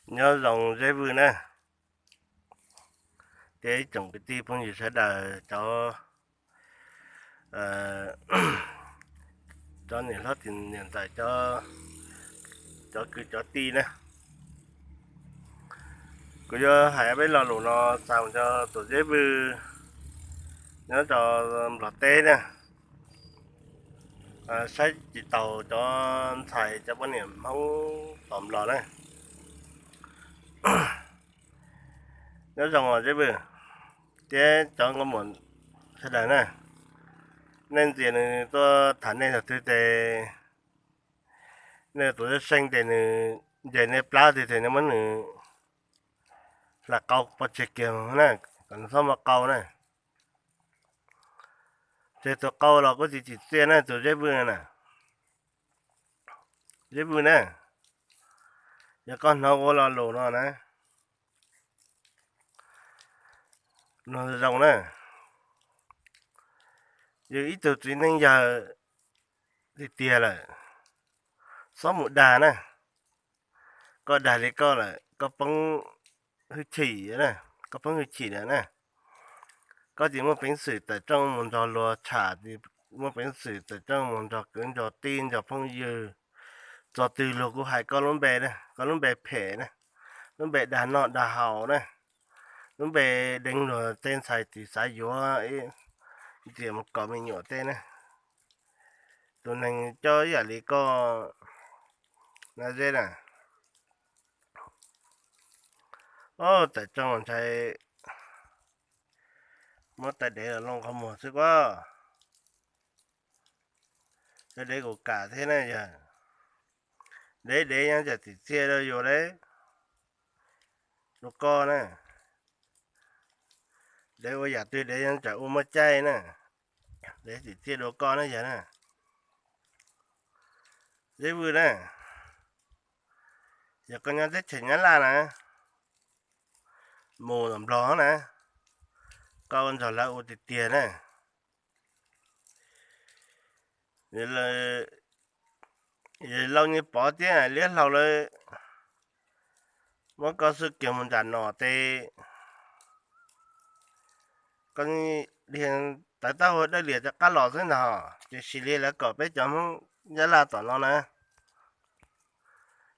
Nyob zoo Zeb Vwj na, thiab ib tsoom kwv tij phooj ywg sawv daws, cov, cov niam hlob niam ntxawm, cov kwv cov tij na. Kuv yuav hais peb lo lus no txog rau tus Zeb Vwj nyob rau Nplog teb na, saib tsis taus cov ntxhais cov poj niam Hmoob tom Nplog na. Nyob zoo Zeb Vwj thiab cov nkauj muam sawv daws na, nej ntxias nws tuaj tham nej thaum twg ces nej tus Zeb Seej ces nws nce nej plab twg ces nej muab nws hla qau pov tseg kiag na, kom nws txhob muaj qau na. Ces tus qau los kuj tsis tsim txiaj na tus Zeb Vwj na. Zeb Vwj na, yog koj hnov kuv lo lus no na, no zoo na, yus ib tug txiv neej yawg tiag tiag lawm, txhob mus dag na. Koj dag li koj lawm koj poob hwj chim, koj poob hwj chim lawm na. Koj tsis muaj peev xwm tawm rooj mus nrog luag tsham, tsis muaj peev xwm tawm rooj mus nrog kwv nrog tij nrog phooj ywg. Txog twg luag kuj hais koj lub npe, koj lub npe phem na, lub npe dag noj dag haus na, lub npe deev luag tej ntxhais tsis xav yuav, ntxias mus kom me nyuam tej na. Tus neeg coj ib yam li koj na Zeb na, tawm rooj ntshai muab taw dev los loo qhov muag xwb kuj, taw dev kuj kam thiab na yog, dev dev yeej tsis tsim txiaj rau yus li, rau koj na. Dev ua yam twg dev yeej tseem ua muaj caij na, dev tsis tsim txiaj rau koj na yog na. Zeb Vwj na, yog koj nyob teb chaws Nyab Laj na, mus tom Nplog na, koj ua nrog lawv ua tiag tiag na. Lauj nyiaj pov thiab liab hlau lawv muab koj xwb kiag mus nram no ces koj dhia tawv taub hau dawb lias rov qab los xwb ntag. Tiam sis li lawv kom peb cov Hmoob Nyab Laj tom no na,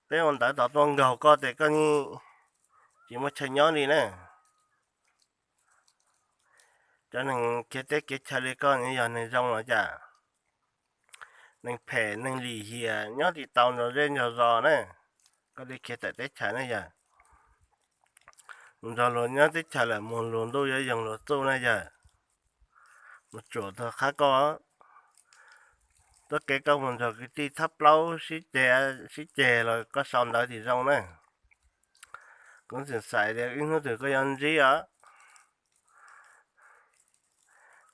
peb ua ntawv tom tuaj nkaug koj ces koj yeej tsis muaj chaw nyob li na. Cov neeg khiav teb khiav chaw li koj yog neeg zoo los cas? Neeg phem neeg lim hiam nyob tsis tau nrog zej nrog zos na. Koj li khiav tawm teb chaws na yog, mus nrog luag nyob teb chaws lawm mus luag ntuj yuav yoog luag txuj na yog, mus tsuam tag qhab koj. Tuab kev koj mus nrog kwv tij thab plaub sib ceg, sib ceg los koj sau ntawv tsis zoo na. Kuv tseem xav tias ib hnub twg koj yuav ntsib os.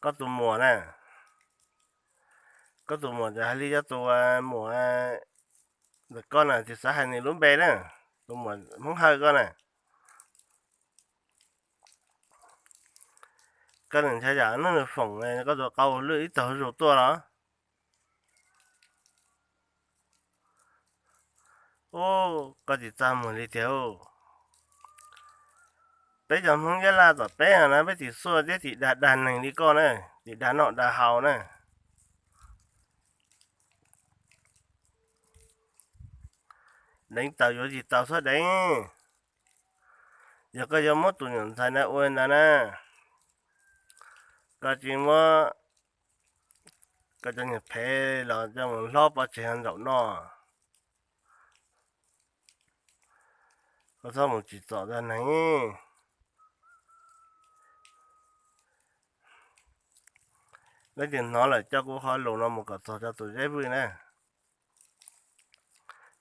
Koj tus muam na, koj tus muam ces hais li cov tus muam ntawm koj na, tsis xav hais nws lub npe na, tus muam Hmoob Hawj koj na, koj nws ntshai tsam hnub nws foom koj tus qau lwj ib tog zuj zus tuaj los. Ub, koj tsis txaj muag li tiag. Peb cov Hmoob Nyab Laj tom peb no na peb tsis xuaj thiab tsis dag dag neeg li koj na, tsis dag noj dag haus na. Deev tau yuav tsis tau txhob deev. Yog koj yuav muab tus nyuam ntxhais ntawd ua li ntawd na, koj tsis muab koj cov niag phem los coj mus hlob pov tseg nraum no. Koj txhob mus tsim txom cov neeg. Leej twg hnov lawm coj kuv qhov lus no mus kom txog rau tus Zeb Vwj na.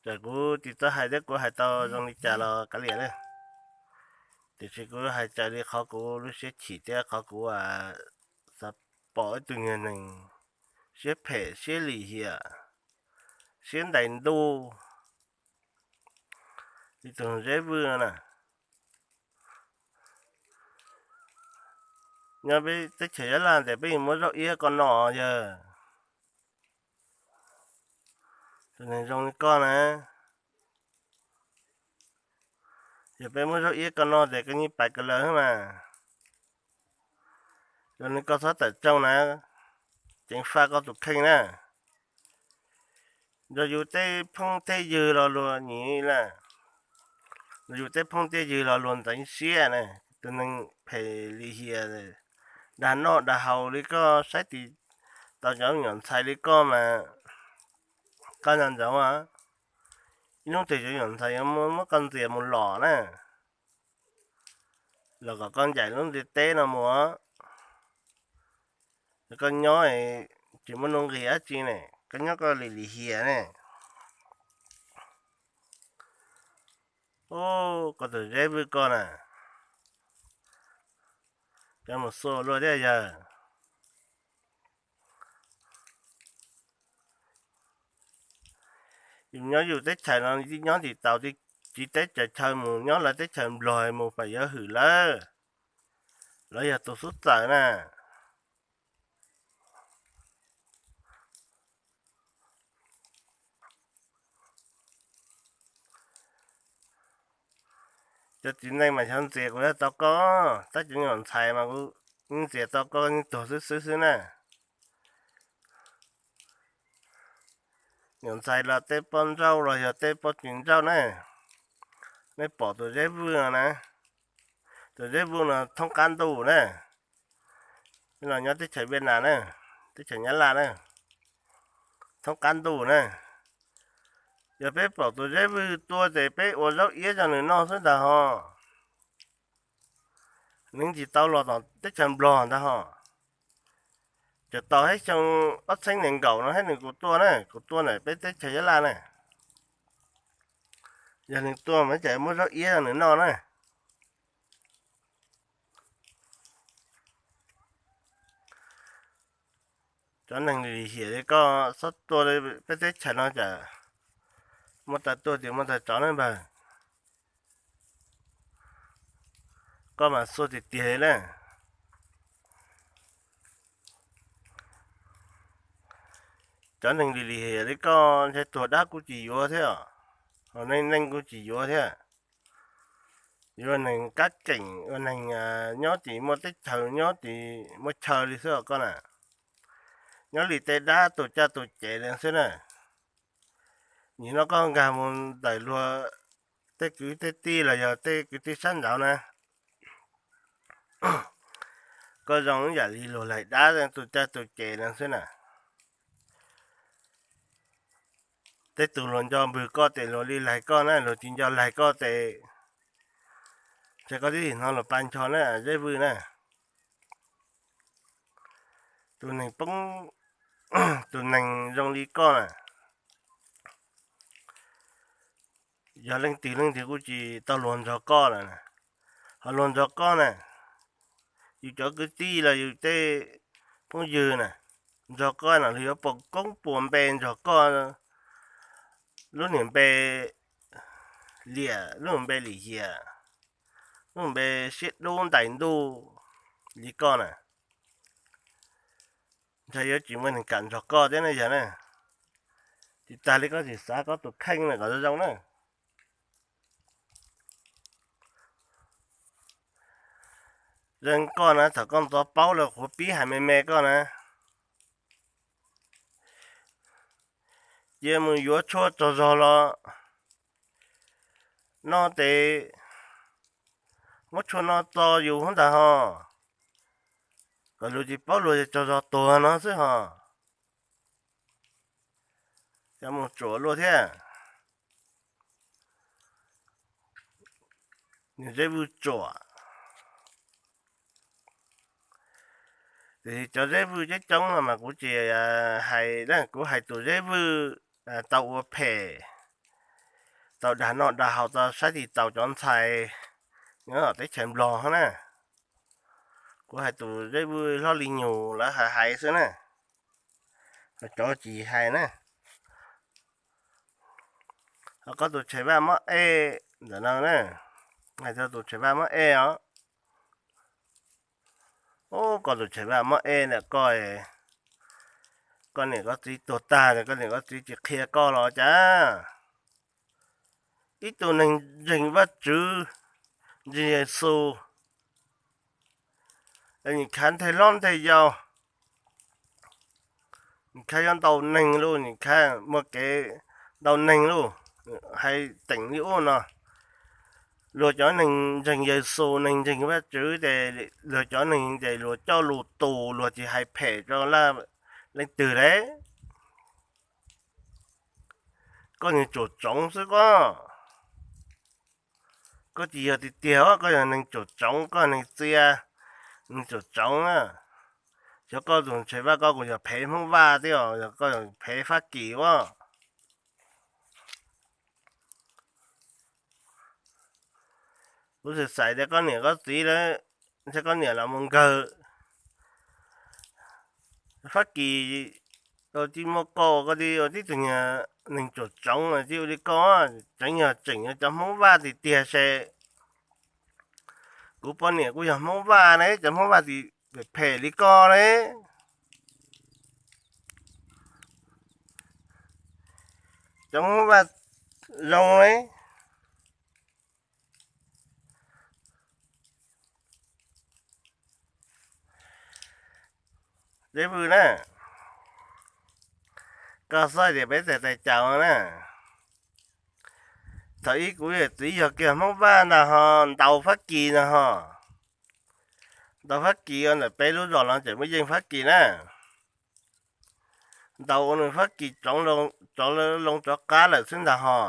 Txawm kuv tsis txawj hais thiab kuv hais tau zoo li cas los kav liam na, tiam sis kuv hais raws li qhov kuv lub siab chim thiab qhov kuv xav pom ib tug nyuag neeg siab phem siab lim hiam, siab ntais ntuj li tus Zeb Vwj no na. Nyob peb teb chaws Nyab Laj ntawd peb yeej muab zaub iab koj noj yawg. Tus neeg zoo li koj na, Yog peb muab zaub iab koj noj ces koj yeej pais kawg lawm mas. Yog li koj txhob tawm tsam na, ceev faj koj tus kheej na. Yog yus tej phooj tej ywg los luag nyiam na, yus tej phooj tej ywg los luag ntxeev siab na. Tus neeg phem lim hiam, dag noj dag haus li koj, saib tsis taus cov me nyuam ntxhais li koj mas koj nco ntsoov, ib hnub twg cov me nyuam ntxhais yuav muab koj ntxias mus lom na, los kom koj ncaim lub ntiaj teb no mus. Koj nyob tsis muaj nuj nqis dab tsi ne, koj nyob koj lim lim hiam ne. Koj tus Zeb Vwj koj na, cov mus xua luaj thiab yawg. Yus nyob yus teb chaws no nyob tsis taus, tsiv teb tsaws chaw mus nyob lawv teb chaws Nplog mus pam yuav hwm lawv, lawv yog tus xub txawm na. Cov txiv neej mas xyov ntxias kuv tau koj, tab cov nyuam ntxhais mas kuv ntxias tau koj yeej tuag xwb xwb xwb na. Nyuam ntxhais los tej poj nrauj los yog tej poj tsis nrauj na, nej pom tus Zeb Vwj no na, tus Zeb Vwj no thoob qab ntuj na, no nyob teb chaws Viaj Nam na, teb chaws Nyab Laj na, thoob qab ntuj na. Yog peb pom tus Zeb Vwj tuaj ces peb ua zaub iab rau nws noj xwb ntag ho. Nws tsis tau los tom teb chaws Nplog ntag ho. Tseem tos thiab xyoo ob txhiab nees nkaum no thiab nws kuj tuaj na, kuj tuaj ntawm peb teb chaws Nyab Laj na. Yog nws tuaj mas cas muab zaub iab rau nws noj na. Cov neeg lim hiam li koj txhob tuaj peb teb chaws no cas muaj tag tuaj tias muaj tag tso na npawg. Koj mas xua tiag tiag li na. Cov neeg lim hiam li koj ntshe tuag dab kuj tsis yuav thiab, neej neej kuj tsis yuav thiab. Yuav neeg kab keem, ua neeg nyob tsis muaj teb chaws, nyob tsis muaj chaw li xwb os koj na. Nyob li tej dab tus caj tus ces li xwb na. Nim no koj nkag mus ntawm luag tej kwv tej tij los yog tej kwv tij sab nraud na, koj zoo ib yam li luag laig dab tus caj tus ces li xwb na. Tej tus luag nco npwg koj ces luag li laig koj na, luag tsis nco laig koj ces ntshe koj twb hnov luag pa ncho na Zeb Vwj na. Tus neeg poob, tus neeg zoo li koj na, yog leej twg leej twg kuj tsis tau luag nrog koj lawm na. Ho luag nrog koj na, yus cov kwv tij los yus tej phooj ywg na, nrog koj no luag yuav puas koob puas npe nrog koj, lub niag npe liam, lub niag npe lim hiam, lub niag npe siab dub ntais ntuj li koj na, ntshe yuav tsis muaj neeg kam nrog koj thiab ne yog na. Tsis tas li koj tsis xav koj tus kheej na kom zoo zoo na. Zoo koj na thaum koj ntxov paub lawm qhuav pib hais me me koj na, cia mus yuav tshuaj tsaug zog los noj tes, muab tshuaj no txo yus ntag ho, kom luag tsis paub luag tsaug zog tuag no xwb ho. Cov mus tsuam luaj thiab. Nws Zeb Vwj tsuam. Tiam sis cov Zeb Vwj coob coob no mas kuv tsis hais, kuv hais tus Zeb Vwj tau ua phem, tau dag noj dag haus, tau saib tsis taus cov ntxhais nyob tom teb chaws Nplog na. Kuv hais tus Zeb Vwj hlob li nyuag lawv hais hais xwb na, cov tsis hais na. Ho koj tus Tshais Vaj Mob Ej ntawm no na, hais txog tus Tshais Vaj Mob Ej os. Ub, koj tus Tshais Vaj Mob Ej ntawm koj, koj niam koj txiv tuag tag, koj niam koj txiv tsis qhia koj los cas? Ib tug neeg ntseeg Vajtswv, ntseeg Yexus, nws khav nthe hlob nthe yau, nws khav yuav ntaus neeg lauj, nws khav muaj kev ntaus neeg lauj, hais teem li ub no. Luag cov neeg ntseeg Yexus, neeg ntseeg Vajtswv ces luag cov neeg ces luag coj lus tus, luag tsis hais phem rau leej twg li. Koj neeg tsuam tsoov xwb koj. Koj tsis yog tiag tiag, koj yog neeg tsuam tsoov, koj neeg txia, neeg tsuam tsoov na. Xyov koj tus Ntshe Vaj koj kuj yog phem Hmoob Vaj thiab, yog koj yog phem Fab Kis ua. Kuv xav xaiv tias koj niam koj txiv lawm, ntshe koj niam los mus nkawg Fab Kis, tsis muaj koj, koj tib ua tib tug neeg tsuam tsoov tsis ua li koj, tseem yog tseem yog cov Hmoob Vaj tiag tiag ces kuv poj niam kuj yog Hmoob Vaj ne, cov Hmoob Vaj tim phem li koj ne, cov Hmoob Vaj zoo ne. Zeb Vwj na, koj xav tias peb tais tais caus na. Thaum ub kuv yawm txiv yog kiag Hmoob Vaj ntag ho, ntaus Fab Kis ntag ho. Ntaus Fab Kis ua ntawm peb lub zos los tseem muaj yeej Fab Kis na. Ntaus ua nws Fab Kis tsov loo tsov qab lawm xwb ntag ho.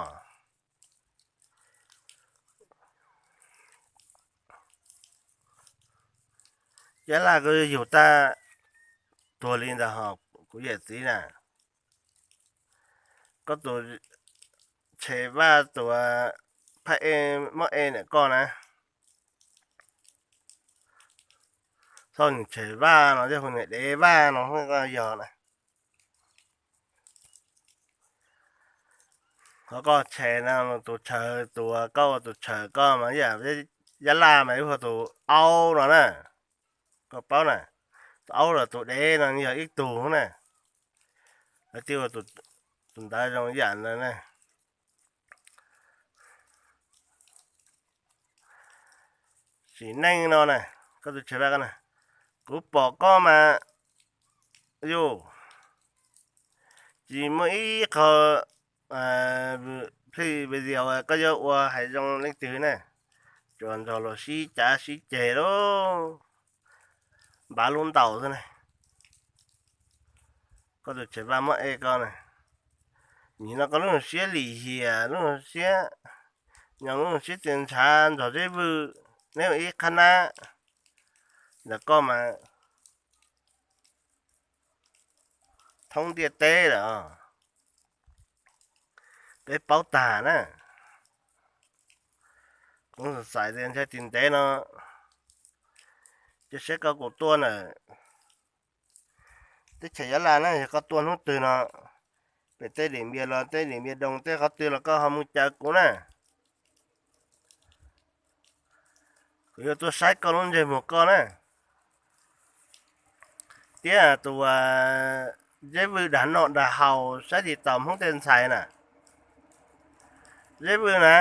Yab Laj kuj yug tag tuag li ntag ho, kuv yawm txiv na. Koj tus Ntshe Vaj tus phab ej muab ej ntawm koj na. Txhob hu Ntshe Vaj no, hu Dev Vaj no yog na. Ho koj Ntshe no tus tshaw, tus koj ua tus tshaw koj mas yam Yab Laj mas hu tus Aub no na. Koj paub na, tus Aub los tus Dev no yog ib tug na. Lawv thiaj ua tus ntawd zoo yam ntawd na. Sim neej no na, koj tus Ntshe Vaj na, kuv pom koj mas, yus, tsis muaj ib qho clip video koj yuav ua hais zoo leej twg na, tsuas nrog luag sib cav sib ceg lub npav lub ntaus xwb na. Koj tus Ntshe Vaj muab ej koj na, nim no koj lub siab lim hiam, lub siab nyob, lub siab txias ntshav nrog Zeb Vwj, neb ua ib qhab nab ntawm koj mas thoob ntiaj teb lawm, peb paub tag na. Kuv xav xaiv tias ntshe tim ntev no, cia saib koj kuj tuaj ntawm teb chaws Yab Laj na, yog koj tuaj hnub twg no, pem tej Dim Npias los tej Dim Npias Doo tej qhov twg los koj ho mus caw kuv na. Kuv yuav tuaj saib koj lub ntsej muag koj na. Thiab tus Zeb Vwj dag noj dag haus saib tsis taus Hmoob tej ntxhais na. Zeb Vwj na,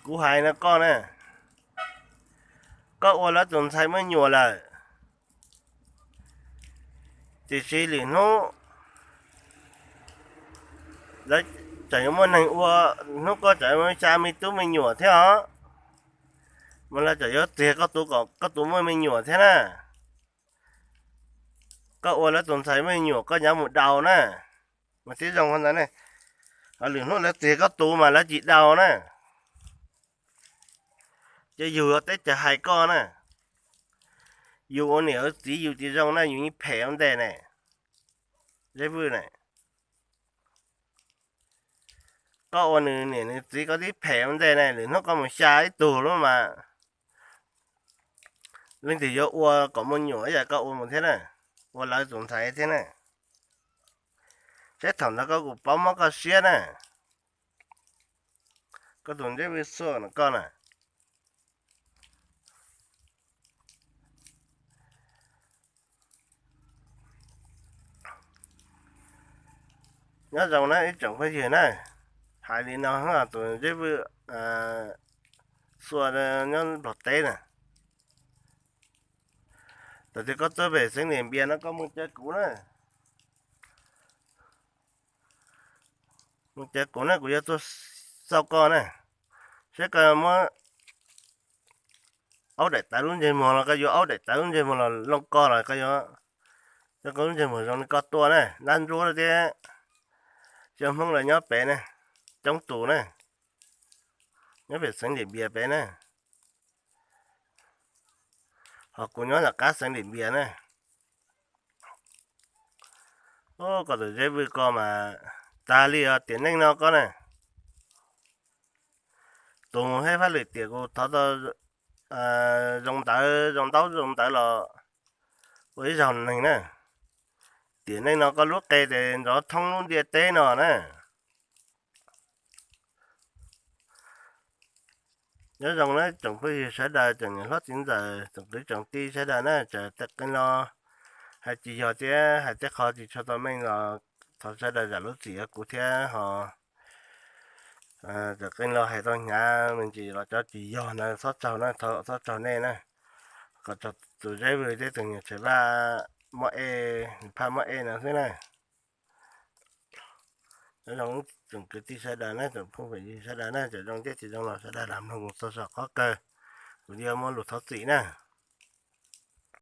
kuv hais no koj na, koj ua lawv tus ntxhais muaj me nyuam lawm, tiam sis lwm hnub lawv tseem yuav muaj neeg ua, hnub koj tseem muaj xya me tub me nyuam thiab os, mas lawv tseem yuav txiag koj tus kom koj tus muaj me nyuam thiab na. Koj ua lawv tus ntxhais muaj me nyuam koj nyav mus daus na, mas thiaj zoo ntawd ne. Lwm hnub lawv txiag koj tus mas lawv tsis daus na. Ces yus teb chaws hais koj na, yus ua niam ua txiv yus tsis zoo na, yus yeej phem ua ntej ne. Zeb Vwj na, koj ua nws niam nws txiv koj twb phem ua ntej ne, lwm hnub koj mus xya ib tug lub mas leej twg yuav ua kom muaj nyuam ib yam koj ua mus thiab na, ua lawv tus ntxhais thiab na. Saib thaum ntawd koj kuj paub mob koj siab na. Koj tus Zeb Vwj Xuaj no koj na, nyob zoo na ib tsoom phooj ywg na. Hais li no, tus Zeb Vwj xua nyob Nplog teb na, thaum twg koj tuaj pem xeev Lim Npias no koj mus caw kuv na, mus caw kuv na, kuv yuav tuaj xauj koj na, saib koj muab aub daim tawv lub ntsej muag los koj yuav aub daim tawv lub ntsej muag los looj koj los koj yuav, koj lub ntsej muag zoo li koj tuaj na, nab ntsuab thiab. Cov Hmoob lawv nyob pem ne, coob tus ne, nyob pem xeev Lim Npias pem ne, ho kuv nyob tom qab xeev Lim Npias ne. Koj tus Zeb Vwj koj mas tag li os, tiam neej no koj ne, tus Hej Fab Lwm tiam kuv thov tau zoo ntawv, zoo ntaub zoo ntawv los ua ib zaug neeg na. Tiam neej no koj lub qe tes nrov thoob lub ntiaj teb no na. Nyob zoo na tsoom phooj ywg sawv daws, tsoom niam hlob txiv ntxawm, tsoom kwv tsoom tij sawv daws na, txawm tej qee lo hais tsis yog thiab hais tej qho tsis tshua tau meej los thov sawv daws zam lub txim rau kuv thiab ho. Txawm qee lo hais tau hnyav me ntsis los cov tsis yog na txhob tsaug na, txhob tsaug nej na. Kom txog tus Zeb Vwj thiab tus niam Txhais Vaj mob ej, phaj mob ej no xwb na. Nyob zoo tsoom kwv tij sawv daws na, tsoom phooj ywg sawv daws na, txawm zoo thiab tsis zoo los sawv daws lam mloog kuv txog saum qhov kawg, kuv yuav muab lus thov txim na.